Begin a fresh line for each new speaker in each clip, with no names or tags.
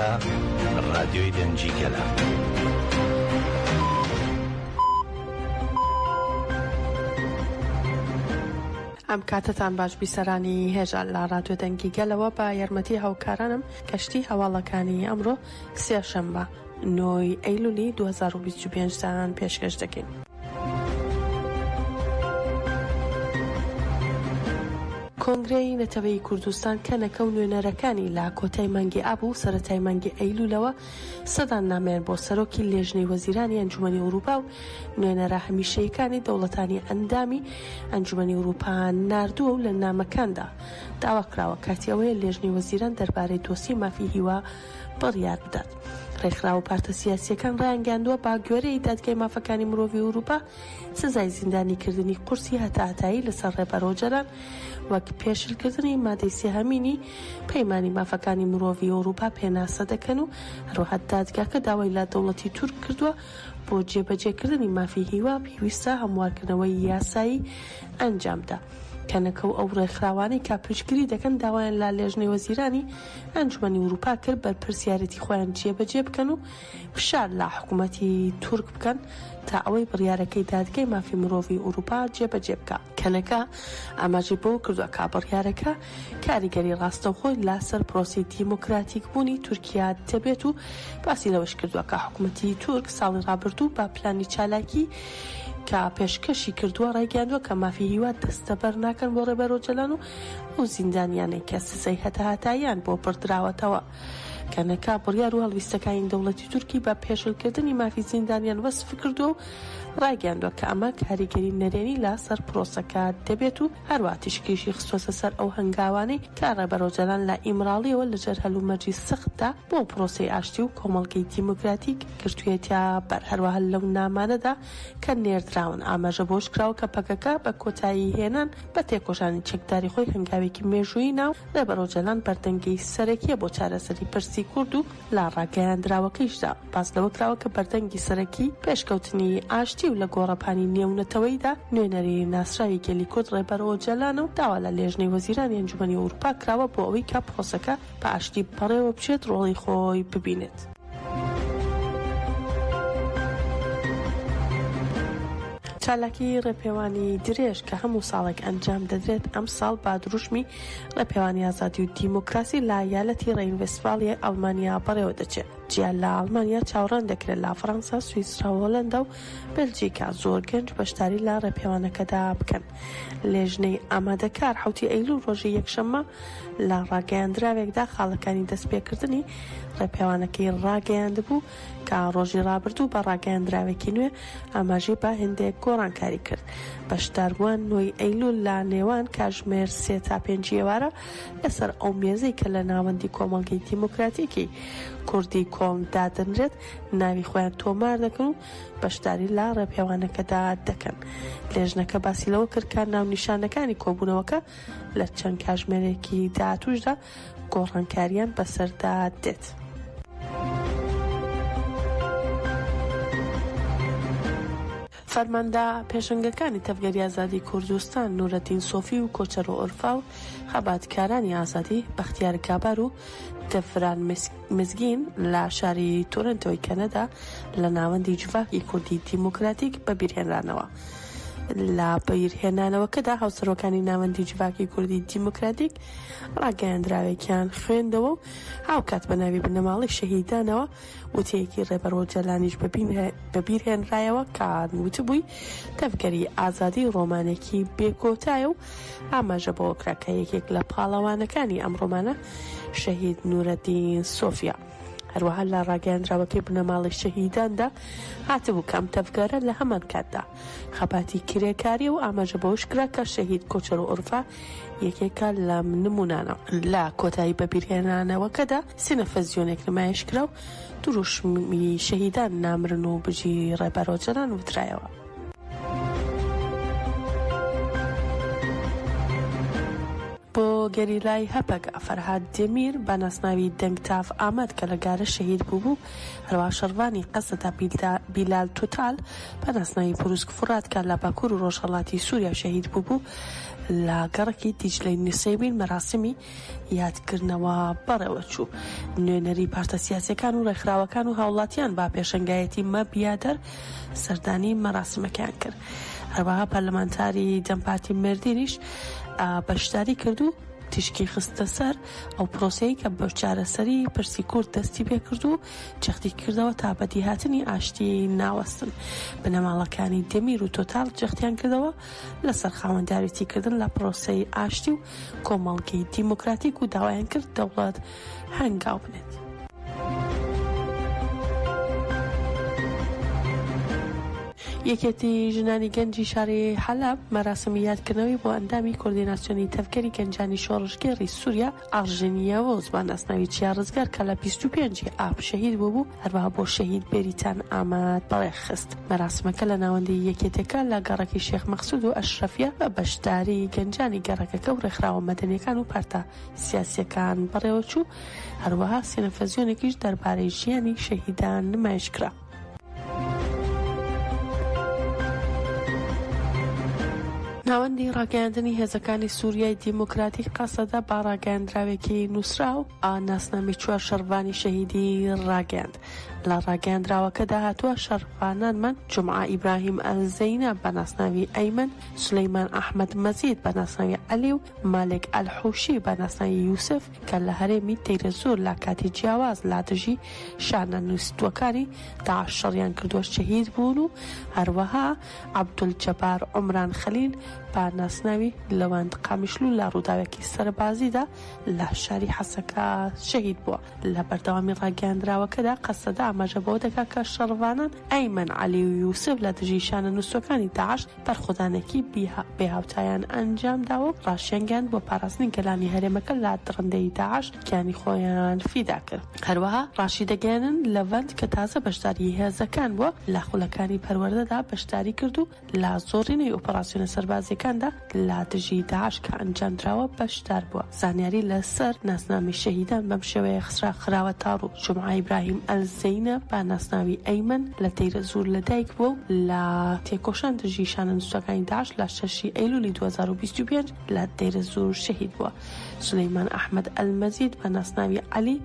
ئێرە ڕادیۆی دەنگی گەلە.
ئەم کاتەتان باش بیسەرانی هێژا لە ڕادیۆ دەنگی گەلەوە بە یارمەتی هاوکارانم کەشتی هەواڵەکانی ئەمڕۆ سێشەممە نۆی ئەیلولی 2025 تان پێشکەش دەکەین. کۆنگرەی نەتەوەیی کوردستان کەنەکە و نوێنەرەکانی لە کۆتای مانگی ئاب و سەرەتای مانگی ئەیلولەوە سەدان نامەیان بۆ سەرۆکی لێژنەی وەزیرانی ئەنجومەنی ئوروپا و نوێنەرە هەمیشەییەکانی دەوڵەتانی ئەندامی ئەنجومەنی ئوروپا ناردووە و لە نامەکاندا داوا کراوە کاتی ئەوەیە لێژنەی وەزیران دەربارەی دۆسیەی مافی هیوا بڕیار بدات. ڕێکخراو و پارتە سیاسییەکان ڕایانگەیاندووە، بە گوێرەی دادگای مافەکانی مرۆڤی ئورووپا، سزای زیندانیکردنی قورسی هەتاهەتایی لەسەر ڕێبەر ئۆجەلان وەک پێشلکردنی مادەی سێهەمینی پەیمانی مافەکانی مرۆڤی ئورووپا پێناسە دەکەن و هەروەها دادگاکە داوای لە دەوڵەتی تورک کردووە بۆ جێبەجێکردنی مافی هیوا پێویستە هەموارکردنەوەی یاسایی ئەنجامدا. کەنەکە و ئەو ڕێکخراوانەی کە پشتگیری دەکەن داوایان لە لێژنەی وەزیرانی ئەنجومەنی ئوروپا کرد بەرپرسیارێتی خۆیان جێبەجێ بکەن و فشار لە حکومەتی تورک بکەن تا ئەوەی بڕیارەکەی دادگای مافی مرۆڤی ئوروپا جێبەجێ بکا. کەنەکە ئاماژەی بەوە کردووە کە بڕیارەکە کاریگەری ڕاستەوخۆی لە سەر پرۆسەی دیموکراتیک بوونی تورکیا دەبێت و باسی لەوەش کردووە کە حکومەتی تورک ساڵی ڕابردوو بە پلانی چالاکی کە پێشکەشی کردووە ڕایگەیاندووە کە مافی هیوا دەستەبەر ناکەن بۆ ڕێبەر ئۆجەلان و ئەو زیندانیانەی کە سزای هەتاهەتاییان بۆ بڕدراوەتەوە. کەنەکە بڕیار و هەڵویستەکانی دەوڵەتی تورکی بە پێشلکردنی مافی زیندانیان وەسف کردووە و ڕایگەیاندووە کە ئەمە کاریگەری نەرێنی لە سەر پرۆسەکە دەبێت و هەروا تیشکیشی خستووەتە سەر ئەو هەنگاوانەی کە ڕێبەر ئۆجەلان لە ئیمراڵییەوە لە ژێر هەلومەرجی سەختدا بۆ پرۆسەی ئاشتی و کۆمەڵگەی دیموکراتیک گرتوویەتیە بەر. هەروەها لەو نامانەدا کە نێردراون ئاماژە بەوەش کراوە کە پەکەکە بە کۆتایی هێنان بە تێکۆشانی چەکداری خۆی هەنگاوێکی مێژوویی نا و ڕێبەر ئۆجەلان بەردەنگی سەرەکییە بۆ چارەسەری پرسی کورد و لە ڕاگەیاندراوەکەیشدا باس لەوە کراوە کە بەردەنگی سەرەکی پێشکەوتنی ئاشتی و لە گۆڕەپانی نێونەتەوەییدا نوێنەری ناسراوی گەلی کورد ڕێبەر ئۆجەلانە و داوا لە لێژنەی وەزیرانی ئەنجومەنی ئەوروپا کراوە بۆ ئەوەی کە پرۆسەکە بە ئاشتی بەڕێوە بچێت ڕۆڵی خۆی ببینێت. چالاکیی ڕێپێوانی درێژ کە هەموو ساڵێک ئەنجام دەدرێت، ئەمساڵ بە دروشمی ڕێپێوانی ئازادی و دیموکراسی لە یالەتی ڕەین وێستفالیای ئەڵمانیا بەڕێوەدەچێت. جیا لە ئەڵمانیا چاوەڕان دەکرێت لە فەرەنسا، سویسرا، هۆلەندا و بەلجیکا زۆر گەنج بەشداری لە ڕێپێوانەکەدا بکەن. لێژنەی ئامادەکار حەوتی ئەیلول ڕۆژی یەکشەممە لە ڕاگەیاندراوێکدا خاڵەکانی دەستپێکردنی ڕێپێوانەکەی ڕاگەیاندبوو کە ڕۆژی ڕابردوو بە ڕاگەیاندراوێکی نوێ ئاماژەی بە هێندێک گۆڕانکاری کرد. بەشداربووان نۆی ئەیلول لە نێوان کاژمێر سێ تا پێنجی ئێوارە لەسەر ئەو مێزەی کە لە ناوەندی کۆمەڵگەی دیموکراتیکی کوردی کۆڵن دادەنرێت ناوی خۆیان تۆمار دەکەن و بەشداری لە ڕێپێوانەکەدا دەکەن. لێژنەکە باسی لەوە کرد کە ناونیشانەکانی کۆبوونەوەکە لە چەند کاژمێرێکی داهاتووشدا گۆڕانکارییان بەسەردا دێت. فەرماندە پێشەنگەکانی تەڤگەری ئازادی کوردستان نورەدین سۆفی و کۆچەرۆ ئۆرفا و خەباتکارانی ئازادی بەختیار گابار و دەڤران مزگین لە شاری تۆرنتۆی کەنەدا لە ناوەندی جڤاکی کوردی دیموکراتیک بەبیرهێنرانەوە. لە بیرهێنانەوەکەدا هاوسەرۆکانی ناوەندی جڤاکی کوردی دیموکراتیک ڕاگەیاندراوێکیان خوێندەوە و هاوکات بە ناوی بنەماڵەی شەهیدانەوە وتەیەکی ڕێبەر ئۆجەلانیش بەبیرهێنرایەوە کە وتبووی تەڤگەری ئازادی ڕۆمانێکی بێکۆتایە و ئاماژە بەوە کرا کە یەکێک لە پاڵەوانەکانی ئەم ڕۆمانە شەهید نورەدین سۆفیە. هەروەها لە ڕاگەیاندراوەکەی بنەماڵەی شەهیداندا هاتبوو کە ئەم تەڤگەرە لە هەمان کاتدا خەباتی کرێکارییە و ئاماژە بەوەش کرا کە شەهید کۆچەر ئۆرفا یەکێکە لەم نموونانە. لە کۆتایی بەبیرهێنانەوەکەدا سینەفەزیۆنێک نمایش کرا و دروشمی شەهیدان نامرن و بژی ڕێبەر ئۆجەلان وترایەوە. بۆ گەریلای هەپەگە، فەرهاد دێمیر بە ناسناوی دەنگتاف ئامەد کە لە گارە شەهید بووبوو، هەروەها شەڕڤانی قەسەدە بیلال توتال بە ناسناوی بروسک فورات کە لە باکوور و ڕۆژهەڵاتی سووریا شەهید بووبوو، لە گەڕەکی دیجلەی نوسەیبین مەراسیمی یادکردنەوە بەڕێوەچوو. نوێنەری پارتە سیاسیەکان و ڕێکخراوەکان و هاوڵاتیان بە پێشەنگایەتی مەبیادەر سەردانی مەراسیمەکەیان کرد. هەروەها پەرلەمانتاری دەم پارتی مێردینیش بەشداری کرد و تیشکی خستە سەر ئەو پرۆسەیەی کە بە چارەسەری پرسی کورد دەستی پێکرد و جەختی کردەوە تا بەدیهاتنی ئاشتی ناوەستن. بنەماڵەکانی دەمیر و تۆتال جەختیان کردەوە لەسەر خاوەندارێتیکردن لە پرۆسەی ئاشتی و کۆمەڵگەی دیموکراتیک و داوایان کرد دەوڵەت هەنگاو بنێت. یەکێتی ژنانی گەنجی شاری حەلەب مەراسمی یادکردنەوەی بۆ ئەندامی کۆردیناسیۆنی تەڤگەری گەنجانی شۆڕشگێڕی سوریا ئاڕژین یەوز بە ناسناوی چیا ڕزگار کە لە 25 ی ئاب شەهید بووبوو، هەروەها بۆ شەهید بێریتان ئامەد بەڕێخست. مەراسمەکە لە ناوەندی یەکێتیەکە لە گەڕەکی شێخ مەقسود و ئەشرەفیە بە بەشداری گەنجانی گەڕەکەکە و ڕێکخراوە مەدەنیەکان و پارتە سیاسیەکان بەڕێوەچوو، هەروەها سینەفەزیۆنێکیش دەربارەی ژیانی شەهیدان نمایشکرا. ناوەندی ڕاگەیاندنی هێزەکانی سوریای دیموکراتیک قەسەدە بە ڕاگەیاندراوێکی نووسراو ناسنامەی چوار شەڕڤانی شەهیدی ڕاگەیاند. لە ڕاگەیاندراوەکەدا هاتووە، شەڕڤانانمان جومعە ئیبراهیم ئەلزەینە بە ناسناوی ئەیمەن، سولەیمان ئەحمەد مەزید بە ناسناوی عەلی و مالک ئەلحوشی بە ناسناوی یوسف کە لە هەرێمی دەیرەزۆر لە کاتی جیاواز لە دژی شانە نووستووەکانی داعش شەڕیان کردووە شەهید بوون و هەروەها عەبدولجەبار عومران خەلیل بە ناسناوی لەوەند قامیشلو لە ڕووداوێکی سەربازیدا لە شاری حەسەکە شەهید بووە. لە بەردەوامی ڕاگەیاندراوەکەدا قەسەدە ئاماژە بەوە دەکات کە شەڕڤانان ئەیمەن عەلی و یوسف لە دژی شانە نووستووەکانی داعش بەرخۆدانێکی بێهاوتایان ئەنجامداوە و ڕاشیانگەیاند بۆ پاراستنی گەلانی هەرێمەکە لە دڕندەیی داعش گیانی خۆیان فیدا کرد. هەروەها ڕاشیدەگەیەنن لەڤەند کە تازە بەشداری هێزەکان بووە لە خولەکانی پەروەردەدا بەشداری کرد و لە زۆرینەی ئۆپەراسیۆنە سەربازییەکاندا لە دژی داعش کە ئەنجامدراوە بەشدار بووە. زانیاری لە سەر ناسنامەی شەهیدان بەم شێوەیە خسرا خراوەتەڕوو، جومعە ئیبراهیم ئەلزەینە بە ناسناوی ئەیمەن لە دەیرەزوور لە دایک بووە و لە تێکۆشان دژی شانە نووستووەکانی داعش لە شەش ی ئەیلولی 2025 لە دەیرەزوور شەهید بووە. سولەیمان ئەحمەد ئەلمەزید بە ناسناوی عەلی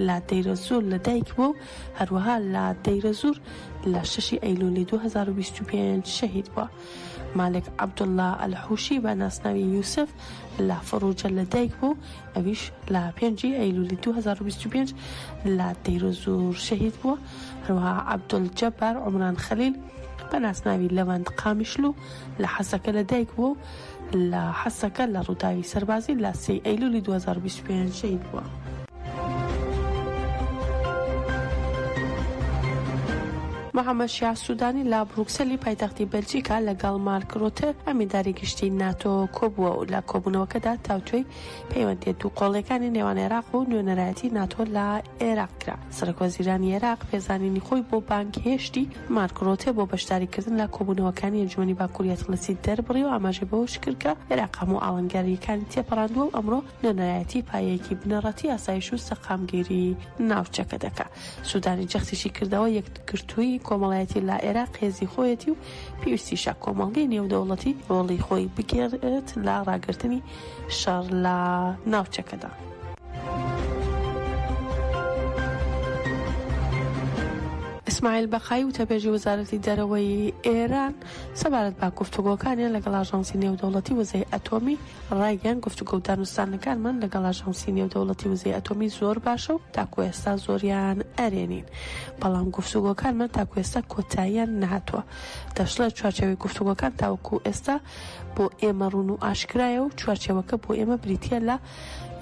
لە دەیرەزوور لە دایک بووە و هەروەها لە دەیرەزوور لە شەشی ئەیلولی 2025 شەهید بووە. مالک عەبدوڵڵا ئەلحوشی بە ناسناوی یوسف لە فەڕوجە لە دایک بوو، ئەویش لە پێنجی ئەیلولی 2025 لە دەیرەزوور شەهید بووە. هەروەها عەبدولجەبار عومران خەلیل بە ناسناوی لەوەند قامیشلو لە حەسەکە لە دایک بووە و لە حەسەکە لە ڕووداوی سەربازی لە سێی ئەیلولی 2025 شەهید بووە. محەمەد شیاع سودانی لە بروکسەلی پایتەختی بەلجیکا لەگەڵ مارک رۆتە ئەمینداری گشتیی ناتۆ کۆبووە و لە کۆبوونەوەکەدا تاوتوێی پەیوەندییە دووقۆڵییەکانی نێوان عێراق و نوێنەرایەتی ناتۆ لە عێراق کرا. سەرۆکوەزیرانی عێراق پێزانینی خۆی بۆ بانگهێشتی مارک رۆتێ بۆ بەشداریکردن لە کۆبوونەوەکانی ئەنجومەنی باکووری ئەتڵەسی دەربڕی و ئاماژەی بەوەشکرد کە عێراق هەموو ئاڵنگارییەکانی تێپەڕاندووە و ئەمڕۆ نوێنەرایەتی پایەیەکی بنەڕەتی ئاسایش و سەقامگیری ناوچەکە دەکات. سودانی جەختیشی کردەوە، یەکگرتوویی کۆمەڵایەتی لە عێراق هێزی خۆیەتی و پێویستیشە کۆمەڵگەی نێودەوڵەتی ڕۆڵی خۆی بگێڕێت لە ڕاگرتنی شەڕ لە ناوچەکەدا. ئیسماعیل بەقایی وتەبێژی وەزارەتی دەرەوەی ئێران سەبارەت بە گفتوگۆکانیان لەگەڵ ئاژانسی نێودەوڵەتی وزەی ئەتۆمی ڕایگەیاند، گفتوگۆ و دانوستانەکانمان لەگەڵ ئاژانسی نێودەوڵەتی وزەی ئەتۆمی زۆر باشە و تاکو ئێستا زۆریان ئەرێنین، بەڵام گفتوگۆکانمان تاکو ئێستا کۆتاییان نەهاتووە. دەشڵێت، چوارچێوەی گفتوگۆکان تاوەکو ئێستا بۆ ئێمە ڕوون و ئاشکرایە و چوارچێوەکە بۆ ئێمە بریتییە لە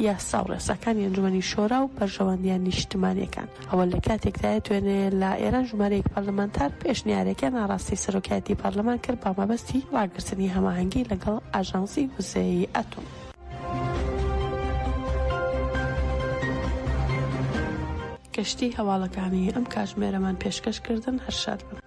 یاسا و ڕێساکانی ئەنجومەنی شۆرا و بەرژەوەندییە نیشتمانییەکان. ئەوە لە کاتێکدایە دوێنێ لە ئێران ژمارەیەک پەرلەمانتار پێشنیارێکیان ئاڕاستەی سەرۆکایەتی پەرلەمان کرد بە مەبەستی ڕاگرتنی هەماهەنگی لەگەڵ ئاژانسی وزەی ئەتۆم. گشتی هەواڵەکانی ئەم کاتژمێرەمان پێشکەش کردن هەر شاد بن.